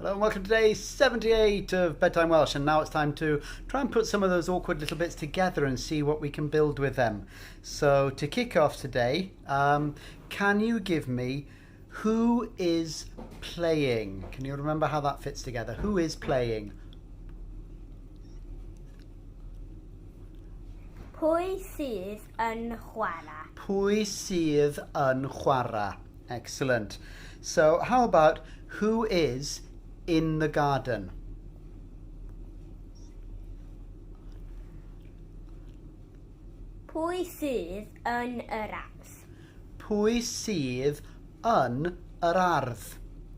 Hello and welcome to day 78 of Bedtime Welsh, and now it's time to try and put some of those awkward little bits together and see what we can build with them. So to kick off today, can you give me who is playing? Can you remember how that fits together? Who is playing? Pwy sydd yn chwarae? Pwy sydd yn chwarae? Excellent. So how about who is in the garden? Pwy sydd yn yr ardd? Pwy sydd yn yr ardd?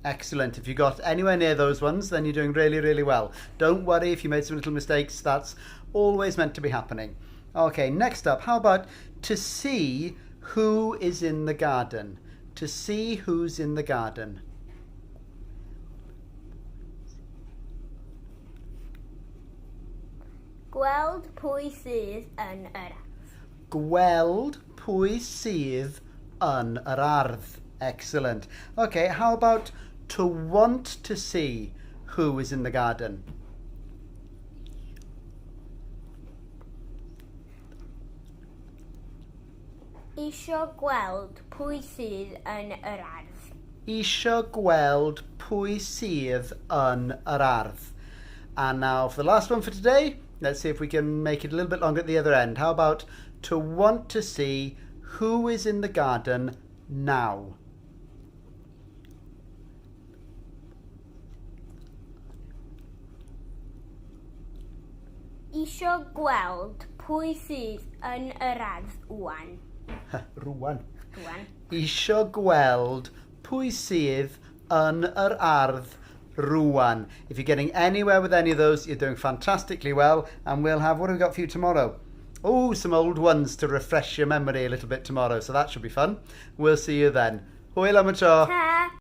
Excellent. If you got anywhere near those ones, then you're doing really, really well. Don't worry if you made some little mistakes. That's always meant to be happening. Okay, next up, how about to see who is in the garden? To see who's in the garden. Gweld pwy sydd yn yr ardd. Gweld pwy sydd yn yr ardd. Excellent. Okay, how about to want to see who is in the garden? Isio gweld pwy sydd yn yr ardd. Isio gweld pwy sydd yn yr ardd. And now for the last one for today, let's see if we can make it a little bit longer at the other end. How about to want to see who is in the garden now? Isio gweld pwy sydd yn yr ardd ŵan. Rwan. Rwan. Isio gweld pwy sydd yn yr ardd rwan. If you're getting anywhere with any of those, you're doing fantastically well, and we'll have, what have we got for you tomorrow? Oh, some old ones to refresh your memory a little bit tomorrow, so that should be fun. We'll see you then. Hwyl am y tro. Ta!